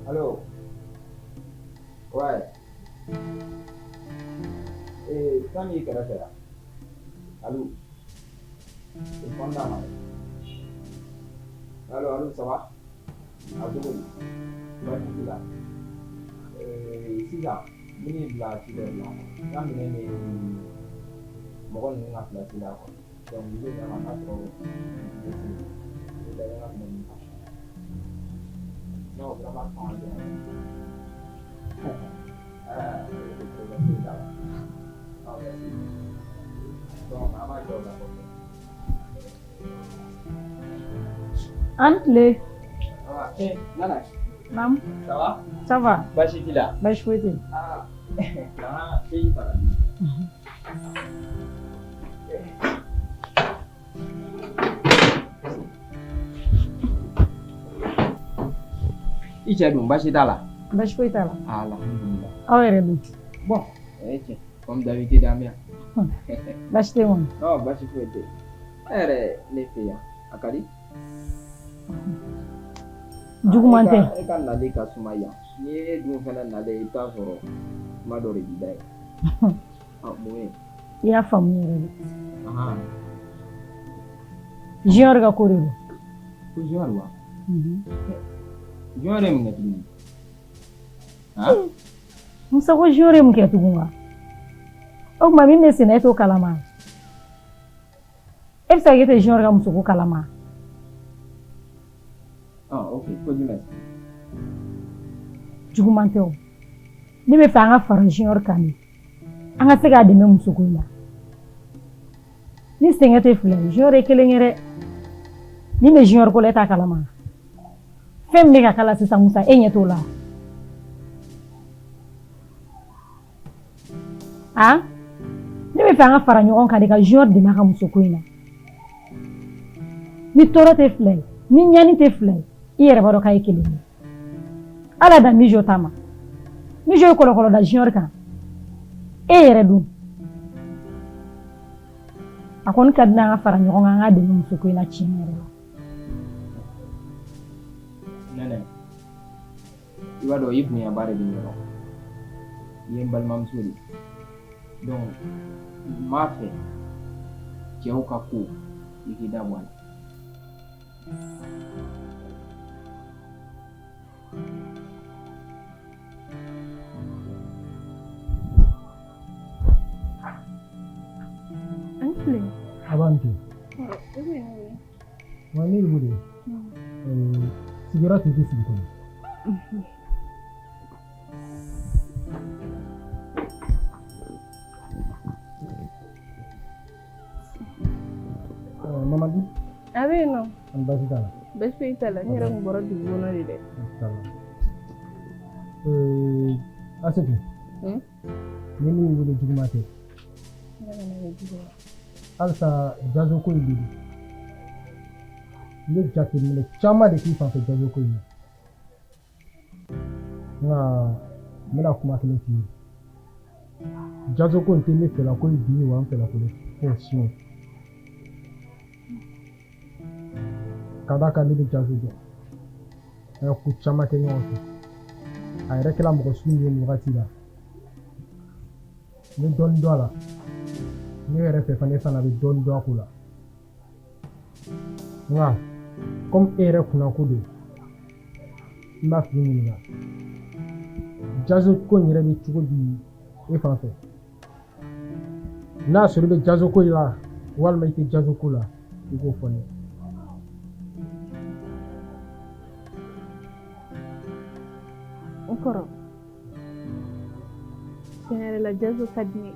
Allo. Ouais. Ee kan y'i kɛrɛfɛ yan. Allo. Téléphone d'a ma dɛ. Allo, allo, ça va? A cogo di? Baasi t'i la? Ee sisan n bɛn'i bila ci dɔ de la. N ka minɛn bɛ mɔgɔ ninnu ka place la quoi. Donc i bɛ na n'a sɔrɔ i bɛ se. I bɛ taa i ka minɛn ninnu ta. Non, vraiment sɔn ka di yan. Ah, problème foyi t'a la. Ah, merci. Donc an b'a jɔ o la kɔfɛ. An tile. Ça va? Eh, Nana. Naamu. Ça va? Ça va. Baasi t'i la? Baasi foyi tɛ yen. Ah, na thé fara. I cɛ dun baasi t'a la? Baasi foyi t'a la. Alhamdulillah. Aw yɛrɛ dun? Bon, eh cɛ, comme d'habitude an bɛ yan. Baasi tɛ yen kɔni? Non, baasi foyi tɛ yen. E yɛrɛ ne fɛ yan, a ka di? Juguman tɛ. E ka nali ka suma yan. Ni e dun fana nalen i bɛ taa sɔrɔ kuma dɔ de b'i da yen. Ah, mun ye? I y'a faamu yɛrɛ de. Ahan. Junior ka ko de don. Ko Junior wa? Junior ye mun kɛ tuguni? Han? Musa ko Junior ye mun kɛ tugun wa? O tuma min bɛ sen na e t'o kalama? E bɛ se ka kɛ e tɛ Junior ka musoko kalama? Ah, ok. Ko jumɛn? Juguman tɛ o. Ne bɛ fɛ an ka fara Junior kan de. An ka se k'a dɛmɛ musoko in na. Ni sɛgɛn tɛ fila ye, Junior ye kelen ye dɛ. Min bɛ Junior ko la e t'a kalama. Fɛn min bɛ ka k'a la sisan Musa e ɲɛ t'o la. A ne bɛ fɛ an ka fara ɲɔgɔn kan de ka Junior dɛmɛ a ka musoko in na. Ni tɔɔrɔ tɛ fila ye, ni ɲani tɛ fila ye, i yɛrɛ b'a dɔn k'a ye kelen ye. Ala dan Mijo ta ma. Mijo ye kɔlɔkɔlɔ da Junior kan. E yɛrɛ dun. A kɔni ka di n'an ka fara ɲɔgɔn kan an k'a dɛmɛ musoko in na tiɲɛ yɛrɛ la. Nɛnɛ, i b'a dɔn i bonyaba de bɛ n yɔrɔ. I ye n balimamuso de ye. Donc n b'a fɛ cɛw ka ko i k'i da bɔ a la. An tile. A b'an tile. E bɛ ne wele. Wa ne y'i wele. Sigiyɔrɔ tɛ k'i sigi kɔnɔ. Mamadu. A bɛ yen nɔ. An baasi t'a la. Baasi foyi t'a la. N yɛrɛ kun bɔra dugu kɔnɔ de dɛ. Baasi t'a la. Asetu. Ni min wele juguman tɛ. Halisa Jazo ko in de don. N ye jateminɛ caman de k'i fan fɛ Jazo ko in na. Nka n bɛna kuma kelen f'i ye. Jazo ko in tɛ ne fɛla ko ye bi wa n fɛla ko ye fo sini. Ka d'a kan ne bɛ Jazo dɔn. An ye ko caman kɛ ɲɔgɔn fɛ. A yɛrɛ kɛra mɔgɔ sugu min ye nin wagati la. N bɛ dɔɔnin dɔn a la. Ne yɛrɛ fɛ fana e fana bɛ dɔɔnin dɔn a ko la. Nka komi e yɛrɛ kunnako don, n b'a f'i ɲininka. Jazo ko in yɛrɛ bɛ cogo di e fan fɛ? N'a sɔrɔ i bɛ Jazo ko in la walima i tɛ Jazo ko la, i k'o fɔ ne ye. N kɔrɔ, tiɲɛ yɛrɛ la Jazo ka di ne ye.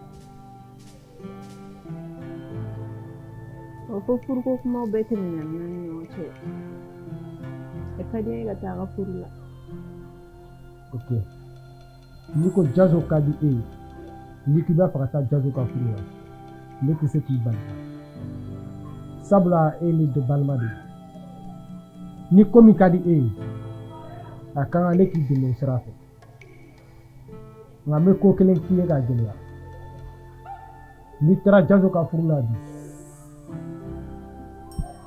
O fo furuko kumaw bɛɛ tɛmɛna n'an ni ɲɔgɔn cɛ. A ka di n ye ka taa a ka furu la. Ok. N'i ko Jazo ka di e ye, n'i k'i b'a fɛ ka taa Jazo ka furu la, ne tɛ se k'i bali. Sabula e ye ne balima de ye. Ni ko min ka di e ye, a ka kan ne k'i dɛmɛ o sira fɛ. Nka n bɛ ko kelen f'i ye k'a gɛlɛya. N'i taara Jazo ka furu la bi,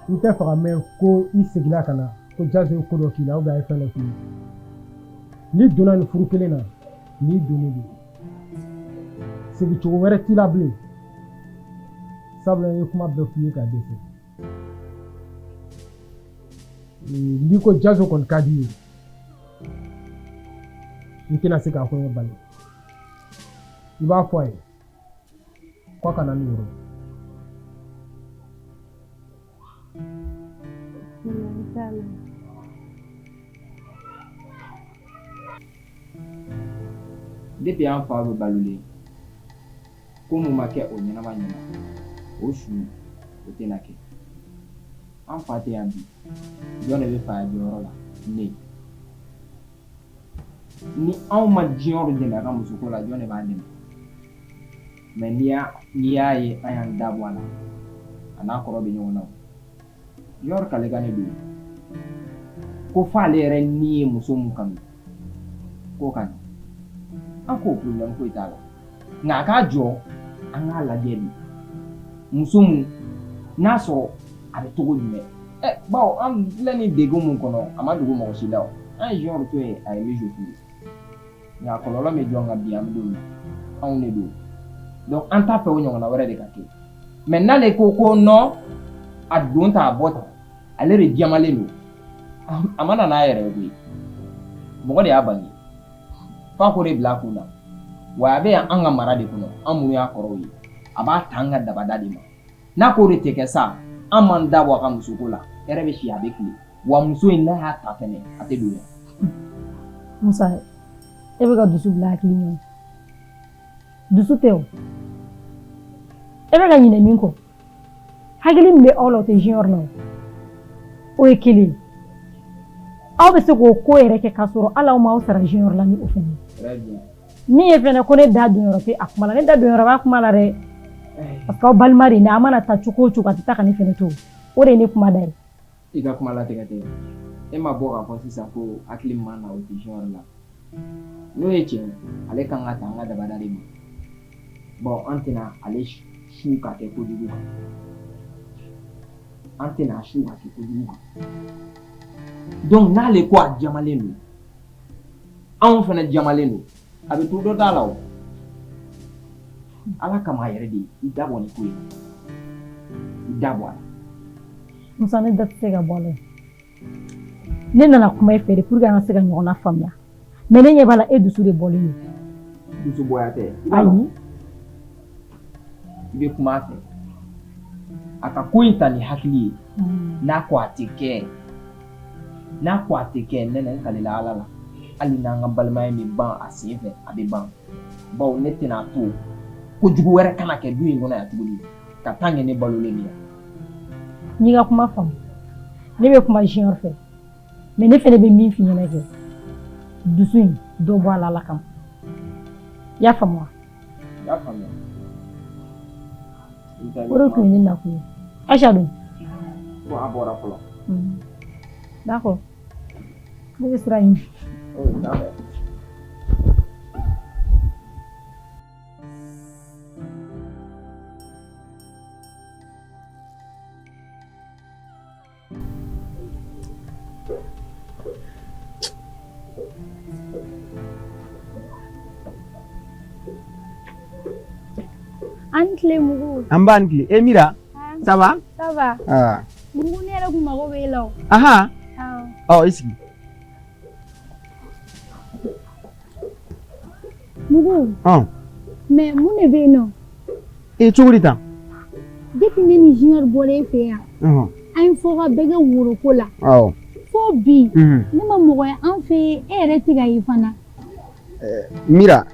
n tɛ fɛ ka mɛn ko i seginna ka na ko Jazo ye ko dɔ k'i la ou bien a ye fɛn dɔ k'i ye. N'i donna nin furu kelen na, n'i donnen don, segin cogo wɛrɛ t'i la bilen, sabula n ye kuma bɛɛ f'i ye ka dɛsɛ. N'i ko Jazo kɔni ka di i ye, n tɛna se k'a kɔɲɔ bali. I b'a fɔ a ye k'a ka na ni woro ye. Depuis an fa bɛ balolen, ko mun ma kɛ o ɲɛnama ɲɛna, o su o tɛna kɛ. An fa tɛ yan bi, jɔn de bɛ faya jɔyɔrɔ la? Ne. Ni anw ma Junior dɛmɛ a ka musoko la, jɔn de b'an dɛmɛ? Mais n'i y'a ye an y'an da bɔ a la, a n'a kɔrɔ bɛ ɲɔgɔn na o. Junior kalekan de don ko f'ale yɛrɛ ni ye muso mun kanu k'o ka na. An k'o problème foyi t'a la, nka a k'a jɔ an k'a lajɛ de, muso mun n'a sɔrɔ a bɛ cogo jumɛn. Ɛ bawo an filɛ nin degun mun kɔnɔ, a ma dogo mɔgɔ si la o. An ye Junior to yen, a ye Mijo furu, nka a kɔlɔlɔ bɛ jɔn kan bi? An bɛ don min na, anw de don. Donc an t'a fɛ o ɲɔgɔnna wɛrɛ de ka kɛ. Mais n'ale ko ko non, a don ta a bɔ tan, ale de jamalen don, a ma na n'a yɛrɛ ye koyi, mɔgɔ de y'a bange f'a k'o de bila a kun na. Wa a bɛ yan an ka mara de kɔnɔ, an minnu y'a kɔrɔw ye, a b'a ta an ka dabada de ma. N'a k'o de tɛ kɛ sa, an m'an da bɔ a ka musoko la, hɛrɛ bɛ si, a bɛ tile. Wa muso in, n'a y'a ta fɛnɛ, a tɛ don yan. Musa, e bɛ ka dusu bila hakili ɲɛ, dusu tɛ o. E bɛ ka ɲinɛ min kɔ, hakili min bɛ aw la, o tɛ Junior la o. O ye kelen ye. Aw bɛ se k'o ko yɛrɛ kɛ k'a sɔrɔ hali aw m'aw sara Junior la ni o fɛnɛ ye. Min ye fɛnɛ ko ne da don yɔrɔ tɛ a kuma la, ne da don yɔrɔ b'a kuma la dɛ, parce que aw balima de ye. A mana taa cogo o cogo, a tɛ taa ka ne fɛnɛ to. O de ye ne kuma da ye. I ka kuma latigɛ tɛ. E ma bɔ k'a fɔ sisan ko hakili min b'an na, o tɛ Junior la. N'o ye tiɲɛ ye, ale kan ka ta an ka dabada de ma. Bon, an tɛna ale su ka kɛ kojugu kan, an tɛna su ka kɛ kojugu kan. Donc n'ale ko a jamalen don, anw fana jamalen don, a bɛ to dɔ da la o. Ala kama a yɛrɛ de, i da bɔ nin ko in na, i da bɔ a la. Musa, ne da tɛ se ka bɔ a la. Ne nana kuma e fɛ de pour que an ka se ka ɲɔgɔn lafaamuya, mais ne ɲɛ b'a la, e dusu de bɔlen don. Dusu bɔya tɛ. Ayi. I bɛ kuma a fɛ, a ka ko in ta ni hakili ye. N'a ko a tɛ kɛ, n'a ko a tɛ kɛ, ne n kalila Ala la, hali n'an ka balimaya min ban a sen fɛ, a bɛ ban. Bawo ne tɛna to kojugu wɛrɛ kana kɛ du in kɔnɔ yan tuguni ka taa kɛ ne balolen yan. N'i ka kuma faamu, ne bɛ kuma Junior fɛ, mais ne fɛnɛ bɛ min f'i ɲɛna kɛ, dusu in dɔ bɔ a la Ala kama. I y'a faamu wa? N y'a faamuya. O de tun ye ne nakun ye. Aïcha dun? Bon, a bɔra fɔlɔ. D'accord, ne bɛ sira ɲini. Oh, d'accord. An tile, Mugu. An b'a ni tile. E Mira, ça va? Ça va. Ah. Mugu, ne yɛrɛ kun mago b'e la o. Ahan. Awɔ. Ɔ, i sigi. Mugu. Ɔn. Mais mun de bɛ yen nɔ? E, cogo di tan? Depuis ne ni Junior bɔra e fɛ yan, Ɔhɔn. an ye fɔ ka bɛɛ kɛ woroko la. Awɔ. Fo bi, ne ma mɔgɔ ye an fɛ yen, e yɛrɛ tɛ ka ye fana. Mira,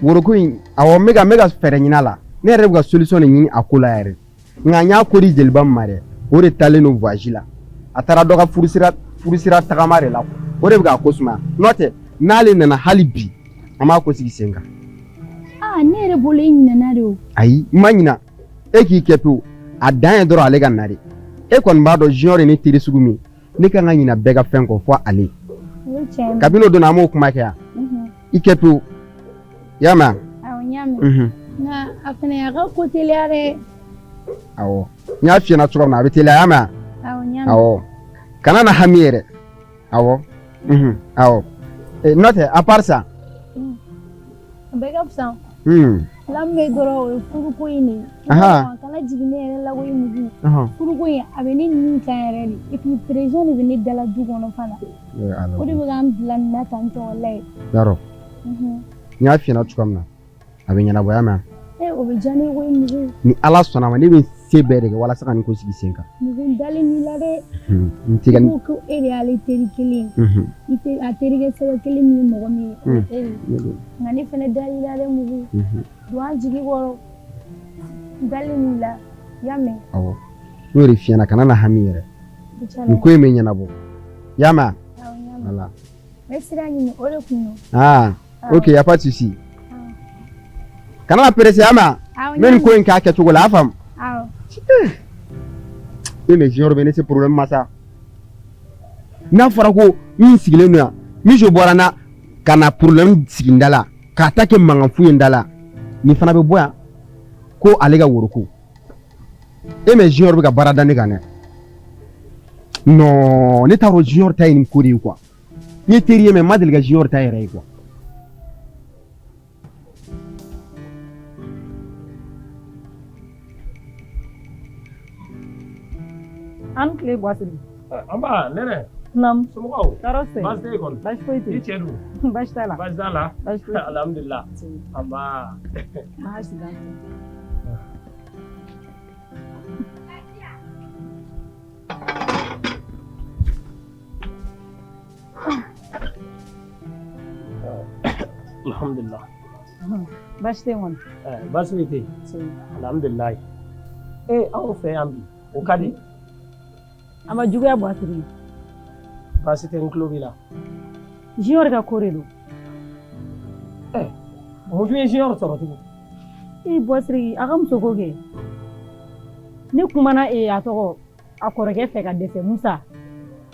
woroko in, awɔ, n bɛ ka fɛɛrɛ ɲini a la. Ne yɛrɛ bɛ ka solution de ɲini a ko la yɛrɛ. Nka n y'a ko di jeliba min ma dɛ, o de taalen don voyage la. A taara dɔ ka furusira tagama de la. O de bɛ k'a ko sumaya. N'o tɛ, n'ale nana hali bi, an b'a ko sigi sen kan. Aa, ne yɛrɛ bolo e ɲinɛna de o. Ayi, n ma ɲina. E k'i kɛ pewu, a dan ye dɔrɔn ale ka na de. E kɔni b'a dɔn Junior ye ne teri sugu min, ne kan ka ɲina bɛɛ ka fɛn kɔ fɔ ale. O ye tiɲɛ ye. Kabini o don na, an m'o kuma kɛ yan. I kɛ pewu, i y'a mɛn? Awɔ, n y'a mɛn. Nka a fana y'a ka ko teliya dɛ. Awɔ, n y'a f'i ɲɛna cogo min na, a bɛ teliya, i y'a mɛn? Awɔ, n y'a mɛn. Awɔ, kana na hami yɛrɛ. Awɔ, awɔ. N'o tɛ à part ça. A bɛɛ ka fisa. La min bɛ dɔrɔn o ye furuko in de ye. A kana jigin ne yɛrɛ la koyi Mugu. Furuko in a bɛ ne nin kan yɛrɛ de et puis pression de bɛ ne da la du kɔnɔ fana. O de bɛ k'an bila nin na tan tɔ walayi. Yarɔ. N y'a f'i ɲɛna cogoya min na a bɛ ɲɛnabɔ i y'a mɛn. O bɛ diya ne ye koyi Mugu. Ni Ala sɔnna a ma ne bɛ n se bɛɛ de kɛ walasa ka nin ko sigi sen kan. Mugu n dalen b'i la dɛ. N tɛ ka. Ko ko e de y'ale teri kelen ye. I tɛ a terikɛ sɛbɛ kelen min ye mɔgɔ min ye. O ye e de ye. Nka ne fana dalen i la dɛ Mugu. Don an jigi kɔrɔ. N dalen b'i la. I y'a mɛn. Awɔ. N y'o de f'i ɲɛna kana na hami yɛrɛ. Nin ko in bɛ ɲɛnabɔ. I y'a mɛn? Awɔ, n y'a mɛn. Voilà. N bɛ sira ɲini o de kun don. Ah, ok, y a pas de souci. Kana na pressé, y'a mɛn? Awɔ, N bɛ nin ko in k'a kɛcogo la, a y'a faamu? Awɔ. E mais junior bɛ ne se problème ma sa. N'a fɔra ko min sigilen don yan, Mijo bɔra n na ka na problème sigi n da la, k'a ta kɛ mankan fu ye n da la, nin fana bɛ bɔ yan ko ale ka woroko. E mais junior bɛ ka baara da ne kan dɛ. Non, ne t'a dɔn junior ta ye nin ko de ye quoi. N ye teri ye mais n ma deli ka junior ta yɛrɛ ye quoi. An tile Buwasiri. Nba Nɛnɛ. Naamu. Somɔgɔw. Tɔɔrɔ tɛ. Baasi tɛ yen kɔni. Baasi foyi tɛ yen. I cɛ dun? Baasi t'a la. Baasi t'a la. Baasi foyi tɛ. Alhamdulilah. Nba. Baasi t'a la. Alhamdulilah. Baasi tɛ yen kɔni. Baasi foyi tɛ yen. Alhamdulilah. Anw fɛ yan bi o ka di. A ma juguya Buwasiri. Baasi tɛ, n tulo b'i la. Junior ka ko de don. Mun dun ye Junior sɔrɔ tugun? Buwasiri, a ka muso ko kɛ. Ne kumana a tɔgɔ a kɔrɔkɛ fɛ ka dɛsɛ Musa.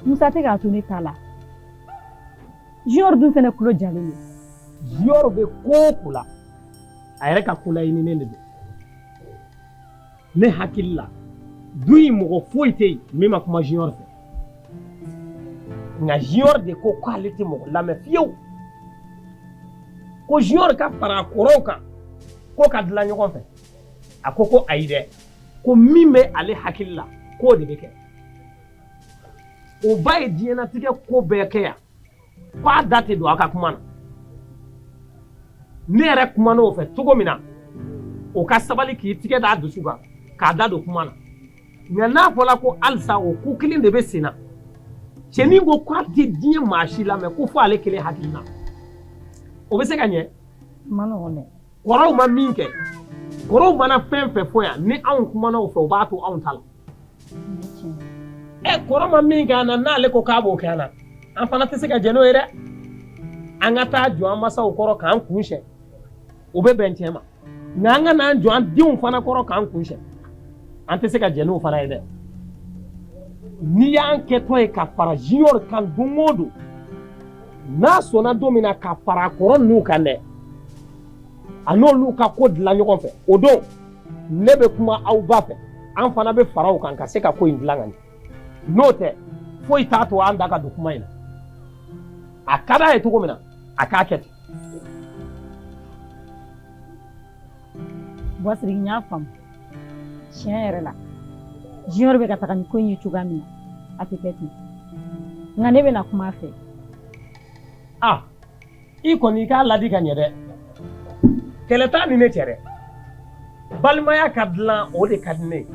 Musa tɛ k'a to ne ta la. Junior dun fɛnɛ tulo jalen don. Junior bɛ ko o ko la, a yɛrɛ ka ko laɲininen de don. Ne hakili la, du in mɔgɔ foyi tɛ yen min ma kuma Junior fɛ. Nka Junior de ko k'ale tɛ mɔgɔ lamɛn fiyewu. Ko Junior ka fara a kɔrɔw kan ko ka dilan ɲɔgɔn fɛ. A ko ko ayi dɛ, ko min bɛ ale hakili la k'o de bɛ kɛ. O ba ye diɲɛlatigɛ ko bɛɛ kɛ yan k'a da tɛ don a ka kuma na. Ne yɛrɛ kumana o fɛ cogo min na, o ka sabali k'i tigɛ d'a dusu kan k'a da don kuma na. Nka n'a fɔra ko halisa o ko kelen de bɛ sen na, cɛnin ko k'a tɛ diɲɛ maa si lamɛn ko fo ale kelen hakilina. O bɛ se ka ɲɛ? Ma nɔgɔn dɛ. Kɔrɔw ma min kɛ, kɔrɔw mana fɛn fɛn fɔ yan, ni anw kumana o fɛ, o b'a to anw ta la. Kɔrɔ ma min kɛ an na, n'ale ko k'a b'o kɛ an na, an fana tɛ se ka jɛn n'o ye dɛ. An ka taa jɔ an masaw kɔrɔ k'an kun siɲɛ, o bɛ bɛn tiɲɛ ma. Nka an ka n'an jɔ an denw fana kɔrɔ k'an kun siɲɛ, an tɛ se ka jɛn n'o fana ye dɛ. N'i y'an kɛtɔ ye ka fara Junior kan don o don, n'a sɔnna don min na ka fara a kɔrɔ ninnu kan dɛ, a n'olu ka ko dilan ɲɔgɔn fɛ, o don ne bɛ kuma aw ba fɛ, an fana bɛ fara o kan ka se ka ko in dilan ka ɲɛ. N'o tɛ, foyi t'a to an da ka don kuma in na. A ka d'a ye cogo min na, a k'a kɛ ten. Buwasiri, n y'a faamu. Tiɲɛ yɛrɛ la, Junior bɛ ka taga nin ko in ye cogoya min na, a tɛ kɛ ten. Nka ne bɛna kuma a fɛ. I kɔni i k'a ladi ka ɲɛ dɛ. Kɛlɛ t'a ni ne cɛ dɛ. Balimaya ka dilan, o de ka di ne ye.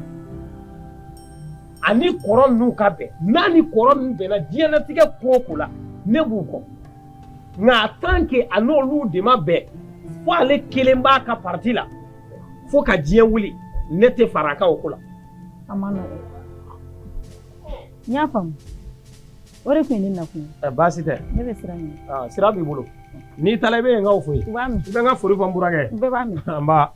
Ani kɔrɔ ninnu ka bɛn, n'a ni kɔrɔ ninnu bɛnna diɲɛlatigɛ ko o ko la, ne b'u kɔ. Nka tant que a n'olu de ma bɛn, fo ale kelen b'a ka parti la, fo ka diɲɛ wuli, ne tɛ fara a kan o ko la. A ma nɔgɔn. N y'a faamu. O de tun ye ne nakun ye. Baasi tɛ. Ne bɛ sira ɲini. Sira b'i bolo. N'i taara i bɛ yen n k'aw fo yen. U b'a mɛn. I bɛ n ka foli fɔ n burankɛ ye. U bɛɛ b'a mɛn. Nba.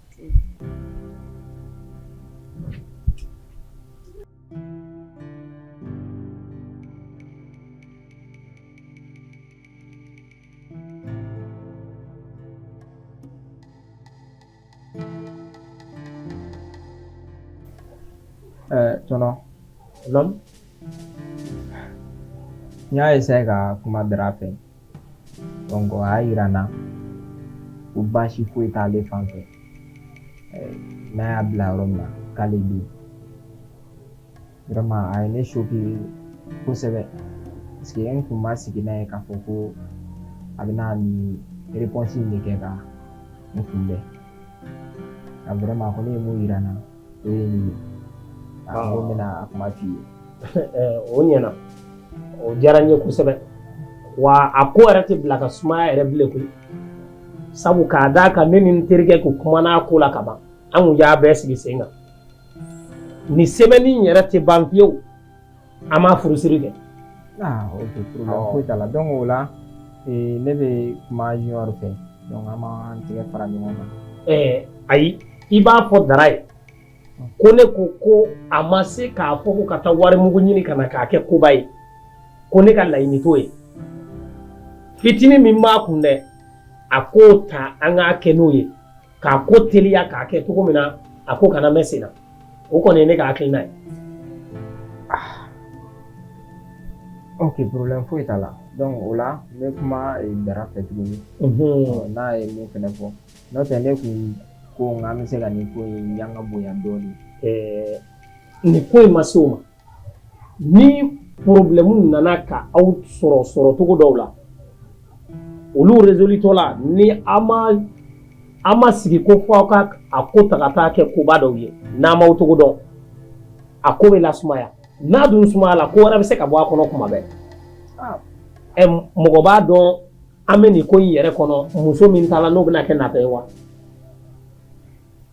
Tɔnɔ. L'homme. N y'a essayer ka kuma Dara fɛ. Donc a y'a yira n na ko baasi foyi t'ale fan fɛ, n'a y'a bila yɔrɔ min na k'ale bɛ yen. Vraiment a ye ne choqué kosɛbɛ parce que n kun ma sigi n'a ye k'a fɔ ko a bɛna nin réponse in de kɛ ka n kunbɛn. Nka vraiment a kɔni ye mun yira n na, o ye nin ye. A ko n bɛna a kuma f'i ye. O ɲɛna, o diyara n ye kosɛbɛ. Wa a ko yɛrɛ tɛ bila ka sumaya yɛrɛ bilen koyi, sabu k'a d'a kan ne ni n terikɛ kun kumana a ko la ka ban, an kun y'a bɛɛ sigi sen kan. Nin semaine in yɛrɛ tɛ ban fiyewu, an m'a furusiri kɛ. Ah ok, problème foyi t'a la. Donc o la ne bɛ kuma Junior fɛ, donc an b'an tɛgɛ fara ɲɔgɔn kan. Ayi, i b'a fɔ Dara ye ko ne ko ko a ma se k'a fɔ ko ka taa warimugu ɲini ka na k'a kɛ koba ye, ko ne ka laɲini t'o ye. Fitinin min b'a kun dɛ, a k'o ta an k'a kɛ n'o ye, k'a ko teliya k'a kɛ cogo min na a ko kana mɛn sen na. O kɔni ye ne ka hakilina ye. Ok, problème foyi t'a la. Donc o la n bɛ kuma Dara fɛ tuguni, n'a ye mun fɛnɛ fɔ. N'o tɛ ne kun ko n k'an bɛ se ka nin ko in yanga bonya dɔɔnin. Nin ko in ma se o ma. Ni problème nana ka aw sɔrɔ sɔrɔ cogo dɔw la, olu résolutɔ la, ni aw ma sigi ko fo aw ka a ko ta ka taa kɛ koba dɔw ye, n'a m'aw cogo dɔn, a ko bɛ lasumaya. N'a dun sumaya la, ko wɛrɛ bɛ se ka bɔ a kɔnɔ kuma bɛɛ. Mɔgɔ b'a dɔn an bɛ nin ko in yɛrɛ kɔnɔ, muso min taara n'o bɛna kɛ natɔ ye wa?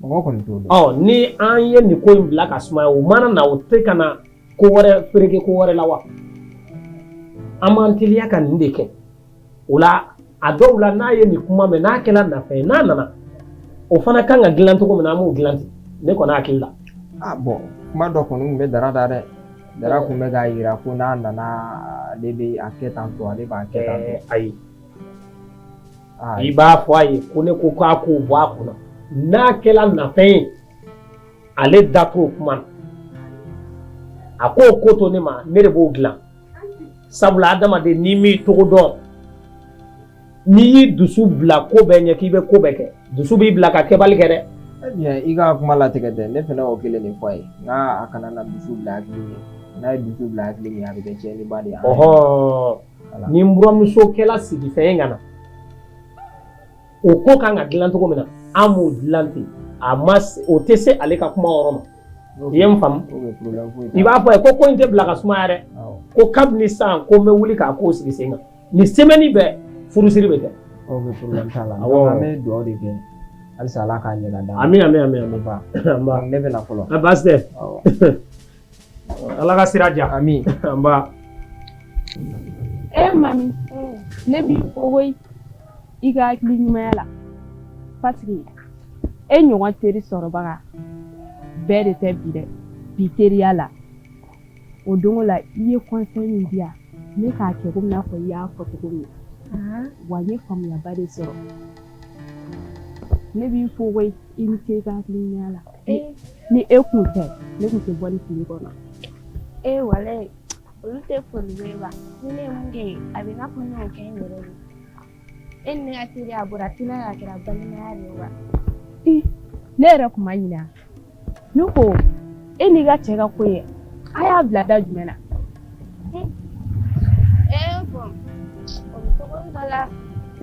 Mɔgɔ kɔni t'o dɔn. Ɔ, ni an ye nin ko in bila ka sumaya, o mana na, o tɛ ka na ko wɛrɛ fereke ko wɛrɛ la wa? An b'an teliya ka nin de kɛ. O la a dɔw la, n'a ye nin kuma mɛn, n'a kɛra nafa ye, n'a nana, o fana kan ka dilan cogo min na, an b'o dilan ten. Ne kɔni hakili la. Ah bon, kuma dɔ kɔni tun bɛ Dara da dɛ. Dara tun bɛ k'a yira ko n'a nana, ale bɛ a kɛ tan tɔ, ale b'a kɛ tan tɔ. Ayi. I b'a fɔ a ye ko ne ko k'a k'o bɔ a kunna. N'a kɛra nafɛn ye, ale da t'o kuma na. A k'o ko to ne ma, ne de b'o dilan. Sabula adamaden, n'i m'i cogo dɔn, n'i y'i dusu bila ko bɛɛ ɲɛ k'i bɛ ko bɛɛ kɛ, dusu b'i bila ka kɛbali kɛ dɛ. Eh bien, i ka kuma latigɛ tɛ, ne fana y'o kelen de fɔ a ye. N k'a kana na dusu bila hakili ɲɛ. N'a ye dusu bila hakili ɲɛ, a bɛ kɛ tiɲɛniba de ye. Ɔhɔn, ni n buramuso kɛla sigifɛn ye ka na, o ko kan ka dilan cogo min na, an b'o dilan ten. A ma, o tɛ se ale ka kuma yɔrɔ ma. I ye n faamu? I b'a fɔ a ye ko ko in tɛ bila ka sumaya dɛ, ko kabini sisan ko n bɛ wuli k'a ko sigi sen kan. Nin semaine bɛɛ furusiri bɛ kɛ. Ok, problème t'a la. Awɔ, an bɛ dugawu de kɛ halisa Ala k'a ɲɛ ka d'an ma. Ami ami ami ami. Ne bɛ na fɔlɔ. A baasi tɛ. Ala ka sira diya. Ami. Nba. Mami, ne b'i fo koyi i ka hakili ɲumanya la, parce que e ɲɔgɔn teri sɔrɔbaga bɛɛ de tɛ bi dɛ. Bi teriya la, o don la i ye conseil min di yan, ne k'a kɛ komi n'a fɔ i y'a fɔ cogo min na, wa n ye faamuyaba de sɔrɔ. Ne b'i fo koyi, i ni ce i ka hakili ɲumanya la. Ni e kun tɛ, ne kun tɛ bɔ nin fili kɔnɔ. Walayi, olu tɛ foli ye wa? Ni ne ye mun kɛ, a bɛ i n'a fɔ ne y'o kɛ n yɛrɛ ye. E ni ne ka teriya, a bɔra teriya la, a kɛra balimaya de ye wa? Ne yɛrɛ kun ma ɲinɛ. Ne ko e n'i ka cɛ ka ko ye, a y'a bila da jumɛn na? Bon, o bɛ cogo dɔ la.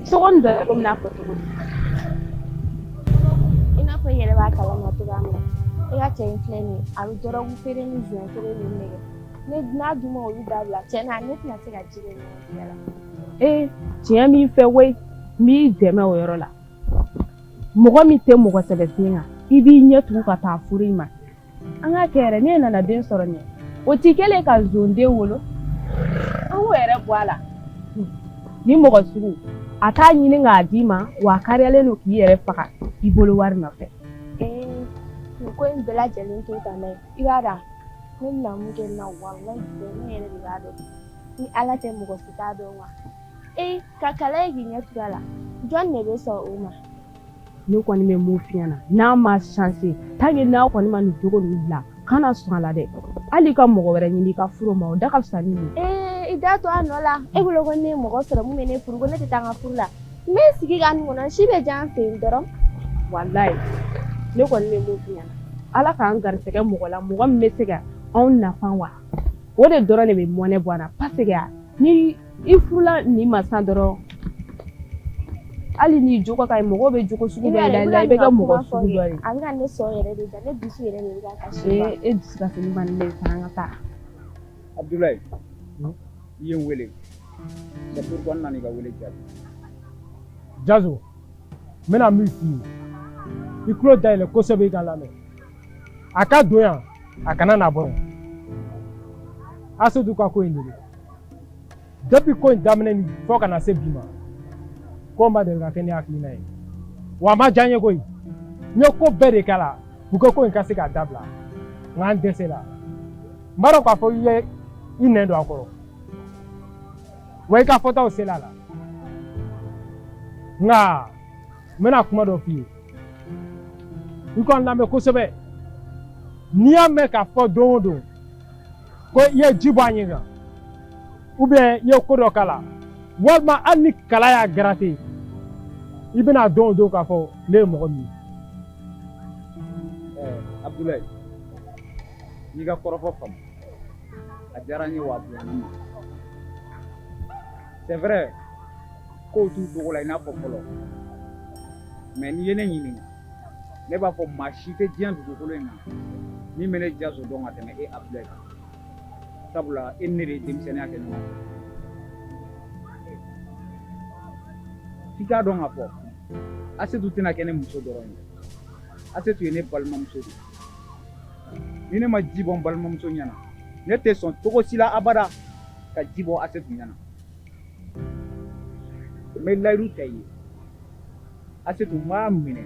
Cogo dɔ la komi n'a fɔ cogo di? I n'a fɔ i yɛrɛ b'a kalama cogoya min na, e ka cɛ in filɛ nin ye, a bɛ dɔrɔgu feere ni joint feere ninnu de kɛ. Ne n'a dun ma olu dabila, tiɲɛ na ne tɛna se ka ji kɛ ɲɔgɔn tigɛ la. Tiɲɛ min fɛ koyi, n b'i dɛmɛ o yɔrɔ la. Mɔgɔ min tɛ mɔgɔ sɛbɛ sen kan, i b'i ɲɛ tugun ka taa furu in ma. An ka kɛ yɛrɛ, ne nana den sɔrɔ nin ye, o ti kɛlen ka zonden wolo. An k'o yɛrɛ bɔ a la. Ni mɔgɔ sugu, a t'a ɲini k'a d'i ma, wa a kariyalen don k'i yɛrɛ faga i bolo wari nɔfɛ. Nin ko in bɛɛ lajɛlen t'o tana ye. I b'a dɔn, ne bɛna mun kɛ nin na, walayi ne yɛrɛ de b'a dɔn. Ni Ala tɛ, mɔgɔ si t'a dɔn wa. Ka kala ye k'i ɲɛ turu a la, jɔn de bɛ sɔn o ma? Ne kɔni bɛ mun f'i ɲɛna, n'a ma changé, tant que n'a kɔni ma nin jogo ninnu bila, kana sɔn a la dɛ. Hali i ka mɔgɔ wɛrɛ ɲini i ka furu ma, o da ka fisa ni nin ye. I da to a nɔ la. E bolo ko ne ye mɔgɔ sɔrɔ mun bɛ ne furu, ko ne tɛ taa n ka furu la. N bɛ sigi ka nin kɔnɔ, si bɛ diya n fɛ yen dɔrɔn. Walayi, ne kɔni bɛ mun f'i ɲɛna, Ala k'an garisɛgɛ mɔgɔ la, mɔgɔ min bɛ se ka anw nafa wa. O de dɔrɔn de bɛ mɔnɛ bɔ an na, parce que ni i furula nin ma san dɔrɔn, hali n'i jogo ka ɲi, mɔgɔw bɛ jogo sugu bɛɛ da i la, i bɛ kɛ mɔgɔ sugu dɔ ye. A bɛ ka ne sɔn yɛrɛ de, ja ne dusu yɛrɛ de bɛ ka kasi. Ee, e dusu kasi man di ne ye sa, an ka taa. Abdoulaye, i ye n wele, c'est pourquoi n nana i ka wele jaabi. Jazo, n bɛna min f'i ye, i tulo dayɛlɛ kosɛbɛ, i ka lamɛn. A ka don yan, a kana na bɔ yan. Asetu ka ko in de don. Depuis ko in daminɛ ni fo ka na se bi ma, ko ma deli ka kɛ ne hakilina ye, wa a ma diya n ye koyi. N ye ko bɛɛ de k'a la pour que ko in ka se k'a dabila, nka n dɛsɛla. N b'a dɔn k'a fɔ i ye i nɛn don a kɔrɔ, wa i ka fɔtaw sela a la, nka n bɛna kuma dɔ f'i ye, i ka n lamɛn kosɛbɛ. N'i y'a mɛn k'a fɔ don o don ko i ye ji bɔ a ɲɛ kan, ou bien i ye ko dɔ k'a la, walima hali ni kala y'a gratter, i bɛna dɔn o don k'a fɔ ne ye mɔgɔ min ye. Abdoulaye, n y'i ka kɔrɔfɔ faamu, a diyara n ye wa a bonyana n ma. C'est vrai, kow t'u cogo la i n'a fɔ fɔlɔ, mais n'i ye ne ɲininka, ne b'a fɔ maa si tɛ diɲɛ dugukolo in kan min bɛ ne Jazo dɔn ka tɛmɛ e Abdoulaye kan, sabula e ni ne de ye denmisɛnninya kɛ ɲɔgɔn fɛ. F'i k'a dɔn k'a fɔ Asetu tɛna kɛ ne muso dɔrɔn ye, Asetu ye ne balimamuso de ye. Ni ne ma ji bɔ n balimamuso ɲɛna, ne tɛ sɔn cogo si la abada ka ji bɔ Asetu ɲɛna. N bɛ layidu ta i ye, Asetu n b'a minɛ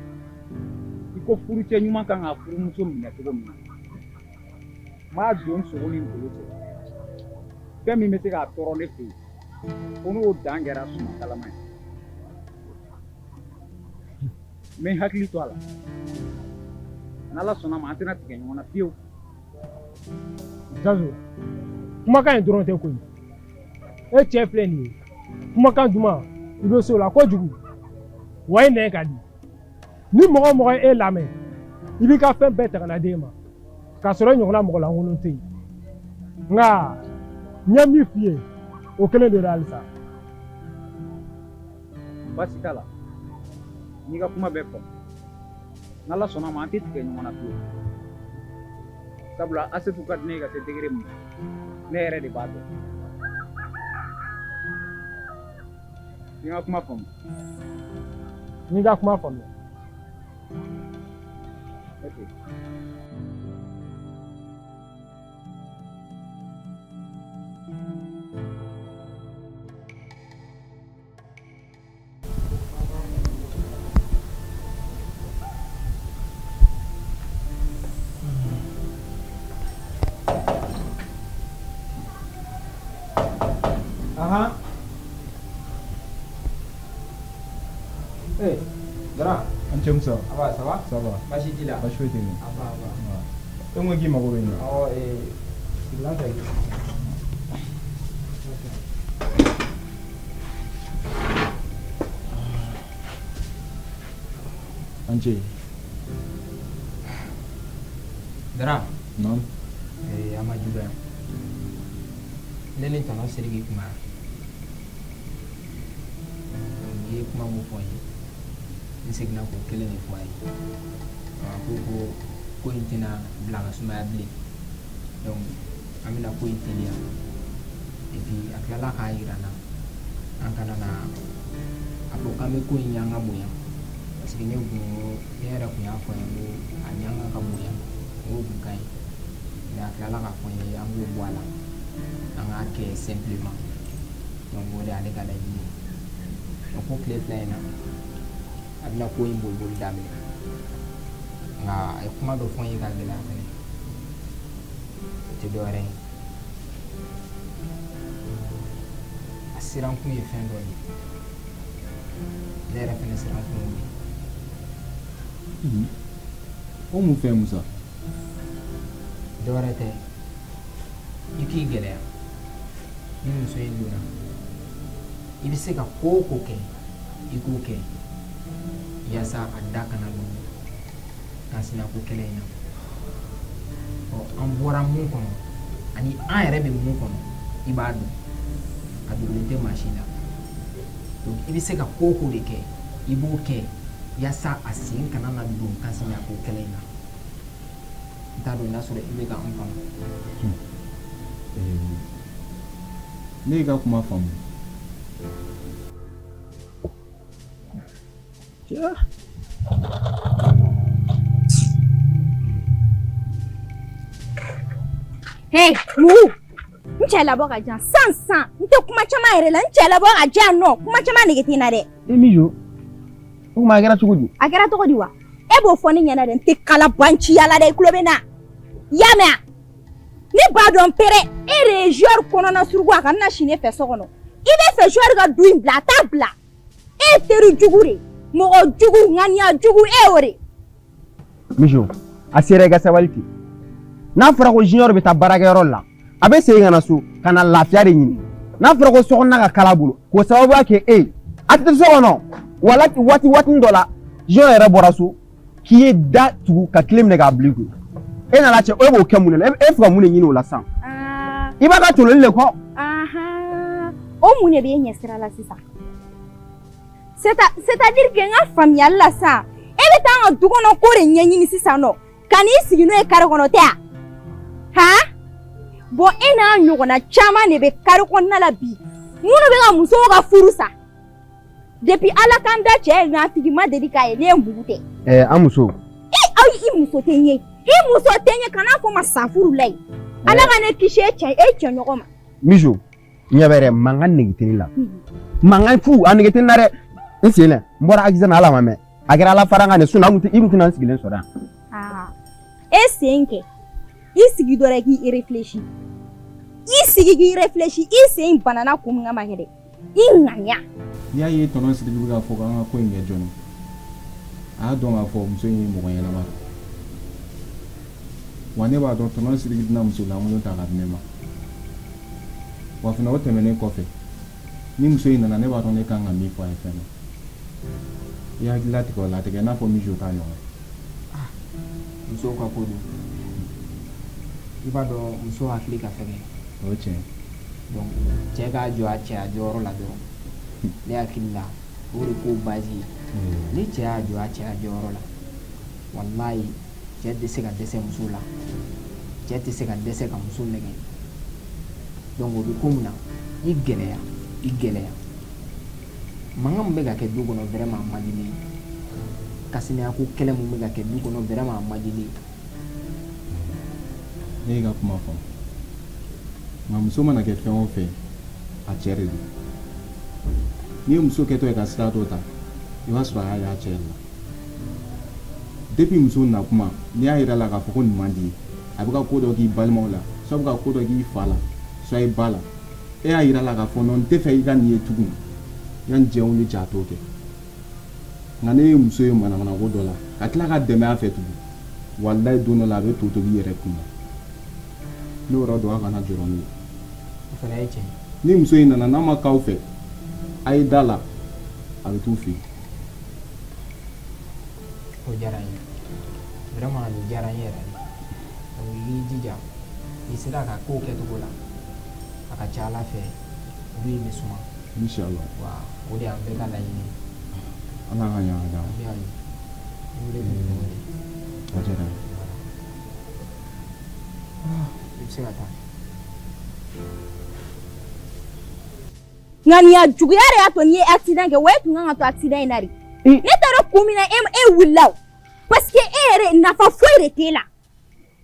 i ko furucɛ ɲuman kan ka furumuso minɛ cogo min na. N b'a don sogo ni golo cɛ. Fɛn min bɛ se k'a tɔɔrɔ ne fɛ yen, ko n'o dan kɛra suman kalama ye, n bɛ n hakili to a la. N'Ala sɔnna ma, an tɛna tigɛ ɲɔgɔn na fiyewu. Jazo, kumakan in dɔrɔn tɛ koyi. E cɛ filɛ nin ye, kumakan duman, i bɛ s'o la kojugu, wa i nɛn ka di. Ni mɔgɔ o mɔgɔ ye e lamɛn, i b'i ka fɛn bɛɛ ta ka na d'e ma, k'a sɔrɔ e ɲɔgɔnna mɔgɔ lankolon tɛ yen. Nka n ye min f'i ye, o kelen de don halisa. Baasi t'a la, n y'i ka kuma bɛɛ faamu. N'Ala sɔnna ma, an tɛ tigɛ ɲɔgɔn na fiyewu, sabula Asetu ka di ne ye ka se degré min ma, ne yɛrɛ de b'a dɔn. N ka kuma faamu. N y'i ka kuma faamuya. Ok. Ahan. Eh, Dara. An cɛ Musa. Ça va, ça va? Ça va. Baasi t'i la? Baasi foyi tɛ n na. Aba, aba. E ko k'i mago bɛ n na. Awɔ, sigilan ta. An ce. Dara. Naam. An ma juguya. Ne ni tonton Sidiki kuma. Donc, i ye kuma mun fɔ n ye, n seginna k'o kelen de fɔ a ye. A ko ko ko in tɛna bila ka sumaya bilen. Donc, an bɛna ko in teliya. Et puis, a tilala k'a yira n na, an kana na a fɔ k'an bɛ ko in ɲanga bonya. Parce que ne kun ko, ne yɛrɛ kun y'a fɔ a ye ko a ɲanga ka bonya, n k'o kun ka ɲi. Mais a tilala k'a fɔ n ye an k'o bɔ a la, an k'a kɛ simplement. Donc o de y'ale ka laɲini ye. Donc ko tile 2 in na, a bɛna ko in boliboli daminɛ. Nka a ye kuma dɔ fɔ n ye ka gɛlɛya fɛnɛ. O tɛ dɔwɛrɛ ye. A sirankun ye fɛn dɔ ye. Ne yɛrɛ fɛnɛ sirankun y'o de ye. O mun fɛn Musa? Dɔwɛrɛ tɛ. I k'i gɛlɛya. Ni muso in donna, i bɛ se ka ko o ko kɛ, i k'o kɛ yaasa a da kana don kansinaya ko kɛlɛ in na. Ɔ, an bɔra mun kɔnɔ ani an yɛrɛ bɛ mun kɔnɔ, i b'a dɔn, a dogolen tɛ maa si la. Donc i bɛ se ka ko o ko de kɛ, i b'o kɛ yaasa a sen kana na don kansinaya ko kɛlɛ in na. N t'a dɔn n'a sɔrɔ i bɛ ka n faamu. Ne y'i ka kuma faamu. Hey, mugu n cɛ labɔ ka jan san san n tɛ kuma caman yɛrɛ la n cɛ labɔ ka jan nɔ kuma caman nege tɛ n na dɛ. E Mijo, o kuma a kɛra cogo di? A kɛra cogo di wa? E b'o fɔ ne ɲɛna dɛ, n tɛ kalabanciya la dɛ, i tulo bɛ n na. I y'a mɛn wa? Ne b'a dɔn pere e de ye joueur kɔnɔna suruku a kana na si ne fɛ so kɔnɔ. I bɛ fɛ joueur ka du in bila, a t'a bila. E ye teri jugu de ye, mɔgɔ jugu, ŋaniya jugu, e y'o de. Mijo, a sera i ka sabali ten. N'a fɔra ko junior bɛ taa baarakɛyɔrɔ la, a bɛ segin ka na so ka na lafiya de ɲini. N'a fɔra ko sokɔnɔna ka kala bolo, k'o sababuya kɛ e ye, a tɛ so kɔnɔ. Wala waati waatinin dɔ la, junior yɛrɛ bɔra so k'i ye da tugu ka clé minɛ k'a bila i kun. E nana cɛ, e b'o kɛ mun de la? E fɛ ka mun de ɲini o la sisan? I b'a ka tololi de kɔ. O mun de b'e ɲɛ sira la sisan? C'est à dire que n ka faamuyali la sisan, e bɛ taa an ka du kɔnɔ ko de ɲɛɲini sisan nɔ, ka n'i sigi n'o ye kare kɔnɔ tɛ yan? Han? Bon, e n'a ɲɔgɔnna caman de bɛ kare kɔnɔna la bi, minnu bɛ ka musow ka furu sa. Depuis Ala k'an da cɛ n'a tigi ma deli k'a ye ne ye mugu tɛ. Ɛɛ, an muso. E, aw, i muso tɛ n ye. I muso tɛ n ye, kan'a fɔ ma safuru la ye. Ala ka ne kisi e cɛ e cɛ ɲɔgɔn ma. Mijo, ɲɛ bɛ dɛ, mankan nege tɛ ne la. Mankan fu, a nege tɛ ne la dɛ. N sen dɛ, n bɔra accident na, Ala ma mɛn. A kɛra Ala fara n kan de, sinon i kun tɛna n sigilen sɔrɔ yan. Aa, e sen kɛ, i sigi dɔrɔn k'i réfléchi. I sigi k'i réfléchi, i sen banana kun min kama kɛ dɛ. I ŋaniya. N'i y'a ye tonton Sidiki bɛ k'a fɔ k'an ka ko in kɛ joona, a y'a dɔn k'a fɔ muso in ye mɔgɔ ɲɛnama ye. Wa ne b'a dɔn tonton Sidiki tɛna muso lankolon ta k'a di ne ma. Wa fana o tɛmɛnen kɔfɛ, ni muso in nana, ne b'a dɔn ne kan ka min fɔ a ye fɛn na. I hakili latigɛ o la, a tɛ kɛ i n'a fɔ Mijo ta ɲɔgɔn. Musow ka ko don, i b'a dɔn, muso hakili ka fɛgɛn. O ye tiɲɛ ye. Donc cɛ k'a jɔ a cɛya jɔyɔrɔ la dɔrɔn, ne hakili la, o de ko base ye. Ni cɛ y'a jɔ a cɛya jɔyɔrɔ la, walayi, cɛ tɛ se ka dɛsɛ muso la, cɛ tɛ se ka dɛsɛ ka muso nɛgɛ. Donc o bɛ ko min na, i gɛlɛya, i gɛlɛya. Mankan min bɛ ka kɛ du kɔnɔ, vraiment, a man di ne ye. Kasinaya ko kɛlɛ min bɛ ka kɛ du kɔnɔ, vraiment, a man di ne ye. Ne y'i ka kuma faamu, nka muso mana kɛ fɛn o fɛn, a cɛ de don. N'i ye muso kɛtɔ ye ka sira dɔ ta, i b'a sɔrɔ a y'a ye a cɛ de la. Depuis muso na kuma, n'i y'a yira la k'a fɔ ko nin man di ye, a bɛ ka ko dɔ k'i balimaw la, soit a bɛ ka ko dɔ k'i fa la, soit i ba la, e y'a yira la k'a fɔ non, n tɛ fɛ i ka nin ye tugun, yanni diɲɛ wuli cɛ, a t'o kɛ. Nka ne ye muso ye manamanako dɔ la ka tila ka dɛmɛ a fɛ tugun, walayi, don dɔ la a bɛ to tobi i yɛrɛ kun na. N'o yɔrɔ don, a kana jɔrɔ n'o ye. O fana ye tiɲɛ ye. Ni muso in nana, n'a ma k'aw fɛ, a ye da la, a bɛ t'u fɛ yen. O diyara n ye vraiment, nin diyara n ye yɛrɛ de. Donc i k'i jija, n'i sera ka kow kɛcogo la, a ka ca Ala fɛ, du in bɛ suma. Inshallah. Wa o de y'an bɛɛ ka laɲini ye. Ala ka ɲa ka d'an ma. Ami, ami. N wele k'i wele. A diyara n ye. I bɛ se ka taa. Ŋaniya juguya de y'a to n'i ye accident kɛ wa, e tun kan ka to accident in na de. Ne t'a dɔn kun min na e wulila o, parce que e yɛrɛ nafa foyi de t'e la.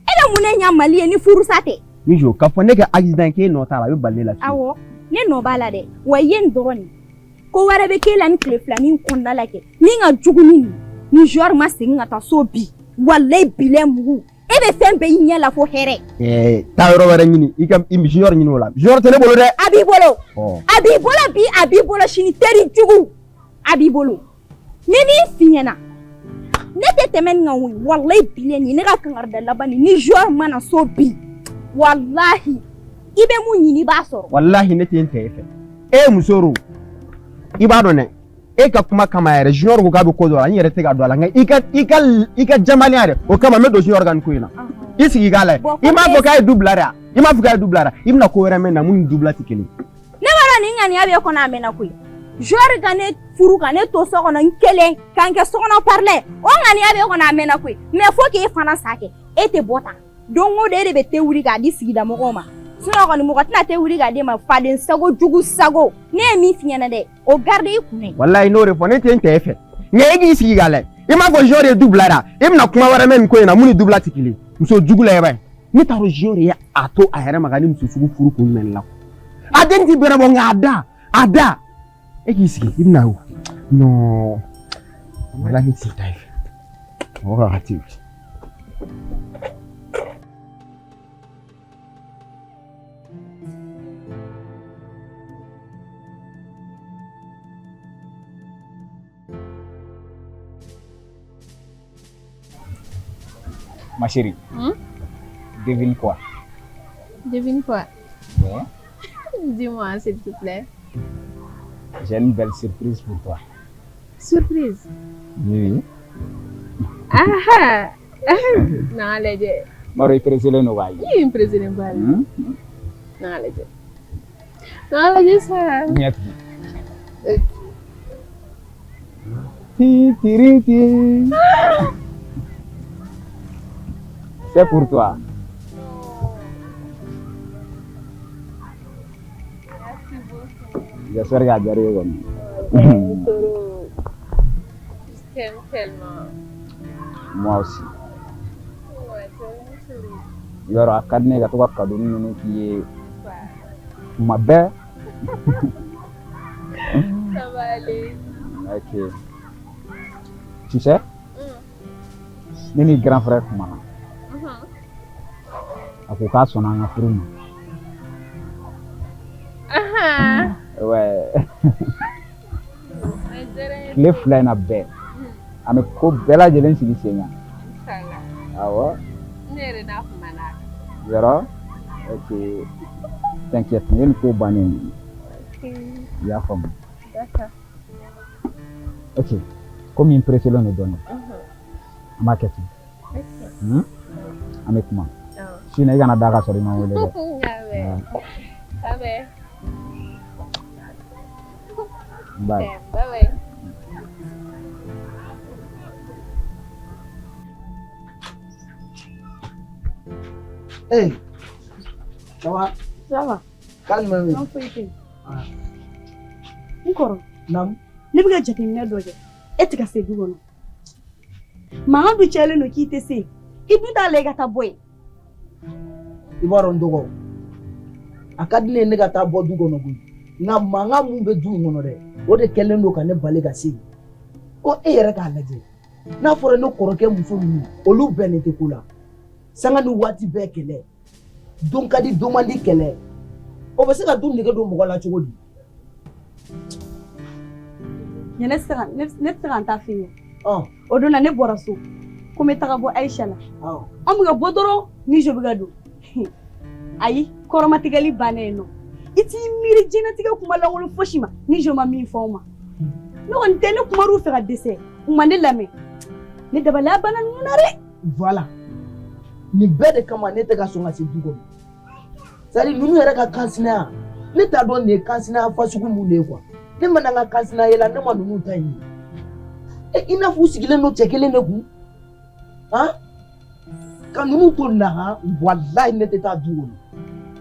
E bɛ mun de ɲa Mali ye ni furusa tɛ? Mijo, k'a fɔ ne ka accident k'e nɔ t'a la, a bɛ bali ne la fiyewu. Awɔ, ne nɔ b'a la dɛ. Wa i ye nin dɔrɔn nin, ko wɛrɛ bɛ k'e la ni tile filanin kɔnɔna la kɛ min ka jugu ni nin. Ni joueur ma segin ka taa so bi, walayi bilɛ mugu, e bɛ fɛn bɛɛ y'i ɲɛ la fo hɛrɛ. Ɛɛ, taa yɔrɔ wɛrɛ ɲini, i ka i junior ɲini o la. Junior tɛ ne bolo dɛ. A b'i bolo. Ɔ. A b'i bolo bi, a b'i bolo sini, teri jugu, a b'i bolo. Ni min f'i ɲɛna, ne tɛ tɛmɛ nin kan koyi. Walayi bilɛ, nin ne ka kangarida laban nin. Ni joueur ma na so bi, walahi. I bɛ mun ɲini i b'a sɔrɔ. Walahi ne tɛ n tɛ e fɛ. E ye muso ro. I b'a dɔn dɛ. E ka kuma kama yɛrɛ Junior ko k'a bɛ ko dɔ la n yɛrɛ tɛ ka don a la nka i ka jamalenya yɛrɛ o kama n bɛ don Junior ka nin ko in na. I sigi k'a lajɛ. I m'a fɔ k'a ye du bila dɛ. I m'a fɔ k'a ye du bila dɛ. I bɛna ko wɛrɛ mɛn na mun ni dubila tɛ kelen. Ne b'a dɔn nin ŋaniya b'e kɔnɔ a mɛnna koyi. Junior ka ne furu ka ne to so kɔnɔ n kelen k'an kɛ sokɔnɔ parler o ŋaniya b'e kɔnɔ a mɛnna koyi, mais fo k'e fana sa kɛ e tɛ bɔ tan. Don o don e de bɛ te wuli k'a di sigida mɔgɔw ma, sinon kɔni mɔgɔ tɛna te wuli k'a d'e ma. Faden sago jugu sago, ne ye min f'i ɲɛna dɛ, o garde i kun dɛ. Walahi n'o de fɔ ne tɛ n tɛ e fɛ. Nka e k'i sigi k'a lajɛ. I m'a fɔ Junior ye du bila dɛ. E bɛna kuma wɛrɛ mɛn nin ko in na mun ni dubila tɛ kelen. Muso jugu la i b'a ye. Ne t'a dɔn Junior ye a to a yɛrɛ ma ka ni muso sugu furu kun jumɛn la. A den ti bɛrɛ bɔ nka a da a da. E k'i sigi i bɛna o. Non. Walahi n tɛ taa e fɛ. Mɔgɔ ka te wuli. Ma chérie, devine quoi? Devine quoi? Ouais. Dis-moi, s'il te plaît. J'ai une belle surprise pour toi. Surprise? Oui. Ah ah! N'a lajɛ. Maro i pressé len don k'a ye. I ye n pressé ba de. N'a lajɛ. N'a lajɛ sa. Ɲɛ tugun. Ti tiri ti. C'est pour toi. Merci beaucoup. J'espère k'a diyara i ye kɔni. Toro. Je t'aime tellement. Moi aussi. Ouais, c'est vraiment chérie. I b'a dɔn a ka di ne ye ka to ka cadeau ninnu k'i ye tuma bɛɛ. Ça va aller. Ok. Tu sais, ne ni grand frère kumana. A ko k'a sɔnna an ka furu ma. Ah. Ouais. A diyara n ye. Tile 2 in na bɛɛ, an bɛ ko bɛɛ lajɛlen sigi sen kan. Inchallah. Awɔ. Ne yɛrɛ n'a kumana a kan. Yɔrɔ? Ok. T'inquiète, nin ye nin ko bannen ye. Ok. I y'a faamu. D'accord. Ok. Komi n pressé len don dɔɔnin, an b'a kɛ ten. Ok. An bɛ kuma. Awɔ. Sinon i kana da ka sɔrɔ i ma n wele dɛ. N y'a mɛn. K'a bɛn. Bye. Bye bye. Hey, ça va? Ça va. Calme. An foyi tɛ yen. N kɔrɔ. Naamu. Ne bɛ ka jateminɛ dɔ kɛ. E tɛ ka se du kɔnɔ. Mankan dun cayalen don k'i tɛ se. I dun t'a la i ka taa bɔ yen. I b'a dɔn n dɔgɔ, a ka di ne ye ne ka taa bɔ du kɔnɔ koyi, nka mankan mun bɛ du in kɔnɔ dɛ, o de kɛlen don ka ne bali ka se yen. Ko e yɛrɛ k'a lajɛ, n'a fɔra ne kɔrɔkɛ muso ninnu, olu bɛnnen tɛ ko la. Sanga ni waati bɛɛ kɛlɛ, don ka di don man di kɛlɛ, o bɛ se ka du nege don mɔgɔ la cogo di? Ɲɛ ne tɛ se ka ne tɛ se ka n ta f'i ye. O don na ne bɔra so ko n bɛ taga bɔ Ayisa la. An bɛ ka bɔ dɔrɔn ni jo bɛ ka don. Ayi, kɔrɔmatigɛli bannen yen nɔ. I t'i miiri diɲɛlatigɛ kuma lankolon fosi ma ni jo ma min fɔ aw ma. Ne kɔni tɛ ne kumar'u fɛ ka dɛsɛ, u ma ne lamɛn. Ne dabaliya banna ninnu na dɛ. Voilà. Nin bɛɛ de kama ne tɛ ka sɔn ka se du kɔnɔ. C'est à dire ninnu yɛrɛ ka kansinaya, ne t'a dɔn nin ye kansinaya fasugu mun de ye quoi. Ne ma na n ka kansinaya la, ne ma ninnu ta ɲini. E i n'a fɔ u sigilen don cɛ kelen de kun. Han? Ka ninnu to nin na han, walahi ne tɛ taa du kɔnɔ.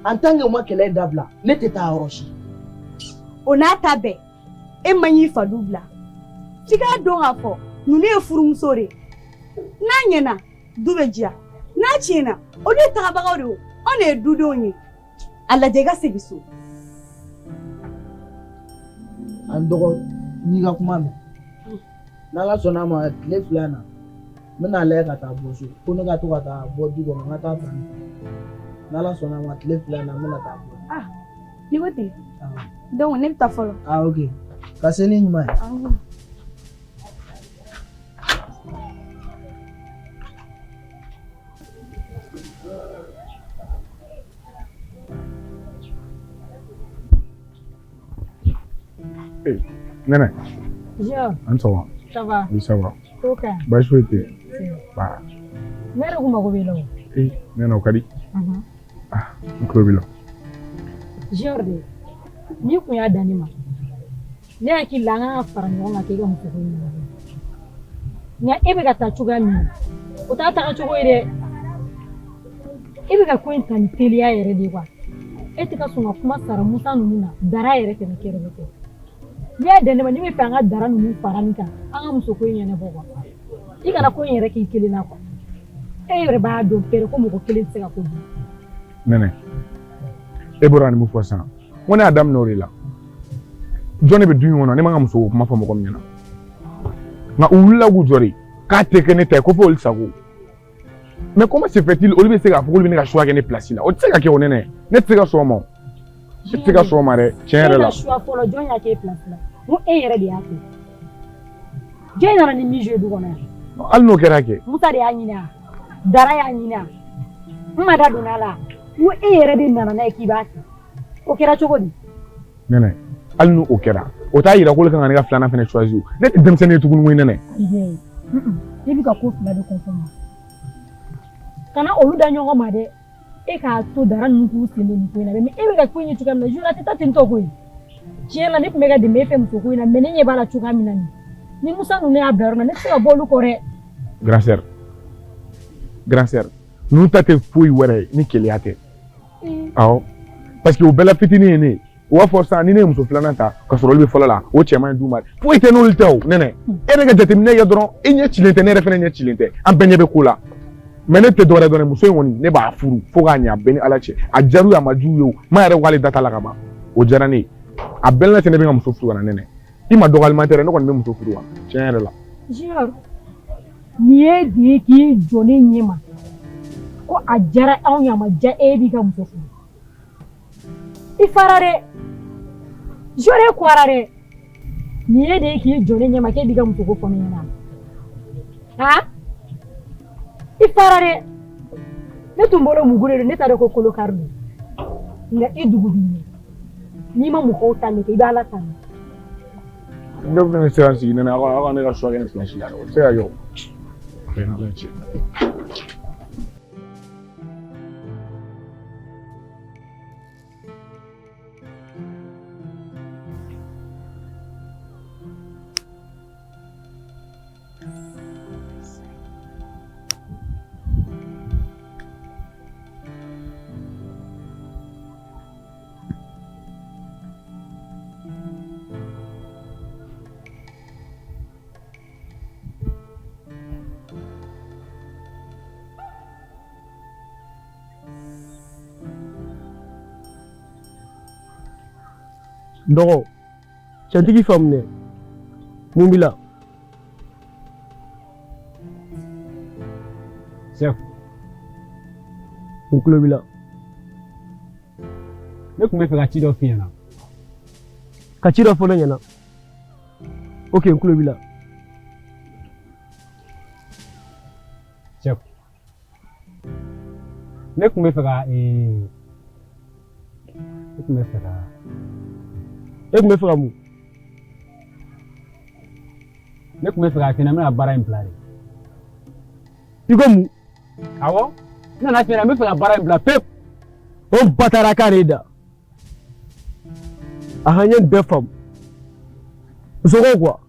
En tant que u ma kɛlɛ in dabila, ne tɛ taa yɔrɔ si. O n'a ta bɛɛ, e man y'i fa du bila. F'i k'a dɔn k'a fɔ ninnu ye furumuso de ye. N'a ɲɛna, du bɛ diya. N'a tiɲɛna, olu ye tagabagaw de ye o. Anw de ye dudenw ye. A lajɛ i ka segin so. An dɔgɔ, n y'i ka kuma mɛn. N'Ala sɔnna a ma, tile 2 in na, n bɛna lajɛ ka taa bɔ so. Ko ne ka to ka taa bɔ du kɔnɔ, n ka taa tan. N'Ala sɔnna a ma, tile 2 in na, n bɛna taa bɔ. Ah, n'i ko ten. Donc ne bɛ taa fɔlɔ. Ah, ok. Ka se ni ɲuman ye. Nɛnɛ. Junior. An sɔgɔma. Ça va? Oui, ça va. Ko ka ɲi. Baasi foyi tɛ yen. Ba. Ne yɛrɛ kun mago b'i la o. Ee, Nɛnɛ, o ka di. N tulo b'i la. Junior de, n'i kun y'a dan ne ma, ne hakili la an kan ka fara ɲɔgɔn kan k'e ka musoko in ɲɛnabɔ. Nka e bɛ ka taa cogoya min na, o t'a taga cogo ye dɛ. E bɛ ka ko in ta ni teliya yɛrɛ de ye quoi. E tɛ ka sɔn ka kuma sara Musa ninnu na, Dara yɛrɛ tɛmɛ kɛrɛfɛ tɛ. N'i y'a dan ne ma, ne bɛ fɛ an ka Dara ninnu fara nin kan, an ka musoko in ɲɛnabɔ quoi. I kana ko in yɛrɛ k'i kelen na quoi. E yɛrɛ b'a dɔn pɛrɛ ko mɔgɔ kelen tɛ se ka ko dun. Nɛnɛ, e bɔra nin mun fɔ sisan? N ko ne y'a daminɛ o de la. Jɔn de bɛ du in kɔnɔ ne man ka musoko kuma fɔ mɔgɔ min ɲɛna. Nka u wulila k'u jɔ de k'a tɛ kɛ ne ta ye ko fo olu sago. Mais comment se fait-il olu bɛ se k'a fɔ k'olu bɛ ne ka choix kɛ ne place la? O tɛ se ka kɛ o Nɛnɛ. Ne tɛ se ka sɔn o ma o. Ne tɛ se ka sɔn o ma dɛ, tiɲɛ yɛrɛ la. E ka choix fɔlɔ jɔn y'a kɛ e place la? N ko e yɛrɛ de y'a kɛ. Jɔn nana ni min ye du kɔnɔ yan? Hali n'o kɛra kɛ. Musa de y'a ɲini wa? Dara y'a ɲini wa? N ma da donna a la. N ko e yɛrɛ de nana n'a ye k'i b'a kɛ. O kɛra cogo di? Nɛnɛ, hali n'o kɛra, o t'a yira k'olu kan ka ne ka filanan fana choisir o. Ne tɛ denmisɛnnin ye tuguni koyi Nɛnɛ. E bɛ ka ko fila de confondre. Kana olu da ɲɔgɔn ma dɛ. E k'a to Dara ninnu k'u sen don nin ko in na mais e bɛ ka ko in ye cogoya min na Junior a tɛ taa ten tɔ koyi. Tiɲɛ la ne tun bɛ ka dɛmɛ e fɛ musoko in na mais ne ɲɛ b'a la cogoya min na nin. Ni Musa ninnu y'a bila yɔrɔ min na ne tɛ se ka bɔ olu kɔ dɛ. Grand sœur, grand sœur, ninnu ta tɛ foyi wɛrɛ ye ni keleya tɛ. Awɔ, parce que o bɛɛ la fitinin ye ne ye. U b'a fɔ sisan ni ne ye muso filanan ta ka sɔrɔ olu bɛ fɔlɔ la, o cɛ man ɲi d'u ma. Foyi tɛ n'olu tɛ o Nɛnɛ. E yɛrɛ ka jateminɛ kɛ dɔrɔn, e ɲɛ cilen tɛ, ne yɛrɛ fana ɲɛ cilen tɛ. An bɛɛ ɲɛ bɛ ko la. Mais ne tɛ dɔwɛrɛ dɔn dɛ, muso in kɔni ne b'a furu fo k'a ɲɛ a bɛɛ ni Ala cɛ. A diyar'u ye a ma d'u ye o, ma yɛrɛ ko k'ale da t'a la ka ban. O diyara ne ye. A bɛɛ n'a cɛ ne bɛ n ka muso furu ka na Nɛnɛ. I ma dɔgɔyalima tɛ dɛ, ne kɔni bɛ muso furu wa tiɲɛ yɛrɛ la. Junior, nin ye de ye k'i jɔ ne ɲɛ ma ko a diyara anw ye a ma diya e b'i ka muso furu. I fara dɛ. Junior e kɔra dɛ. Nin ye de ye k'i jɔ ne ɲɛ ma k'e b'i ka musoko fɔ ne ɲɛna. Han? I fara dɛ. Ne tun bolo mugu de don, ne t'a dɔn ko kolokari don. Nka i dugu b'i ɲɛ. N'i ma mɔgɔw ta min kɛ, i bɛ Ala ta min. Ne fana tɛ se ka sigi Nɛnɛ, aw ka ne ka choix kɛ ne place la dɛ, o tɛ se ka kɛ o. A bɛɛ n'Ala cɛ. Dɔgɔ, cɛntigi faamu dɛ. Mun b'i la? Sɛku. N tulo b'i la. Ne tun bɛ fɛ ka ci dɔ f'i ɲɛna. Ka ci dɔ fɔ ne ɲɛna. Ok, n tulo b'i la. Sɛku. Ne tun bɛ fɛ ka ne tun bɛ fɛ ka. E tun bɛ fɛ ka mun? Ne tun bɛ fɛ k'a f'i ɲɛna n bɛna baara in bila de. I ko mun? Awɔ, n nana f'i ɲɛna n bɛ fɛ ka baara in bila pewu. O batara kan de da. A han, n ye nin bɛɛ faamu. Muso ko quoi?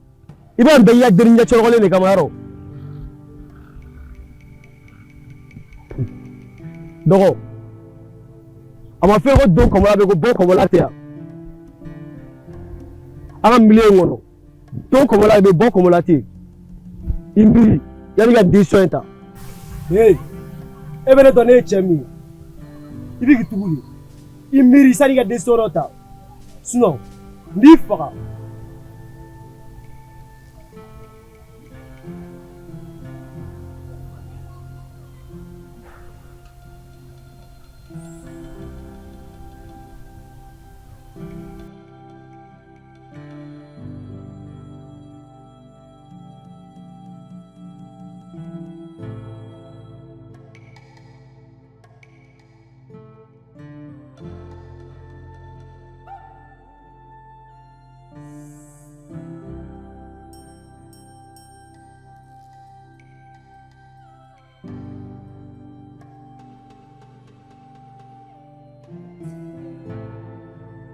I b'a bɛɛ i ka denni ɲɛ cɔrɔkɔlen de kama yarɔ. Dɔgɔ, a ma fɔ ko don kɔmɔla bɛ ko bɔ kɔmɔla tɛ yan. An ka milieu in kɔnɔ, don kɔmɔla bɛ bɔ kɔmɔla tɛ yen. I miiri yanni ka décision in ta. Hey, e bɛ ne dɔn ne ye cɛ min ye. I bɛ k'i tugu de. I miiri sanni ka décision dɔ ta. Sinon, n b'i faga.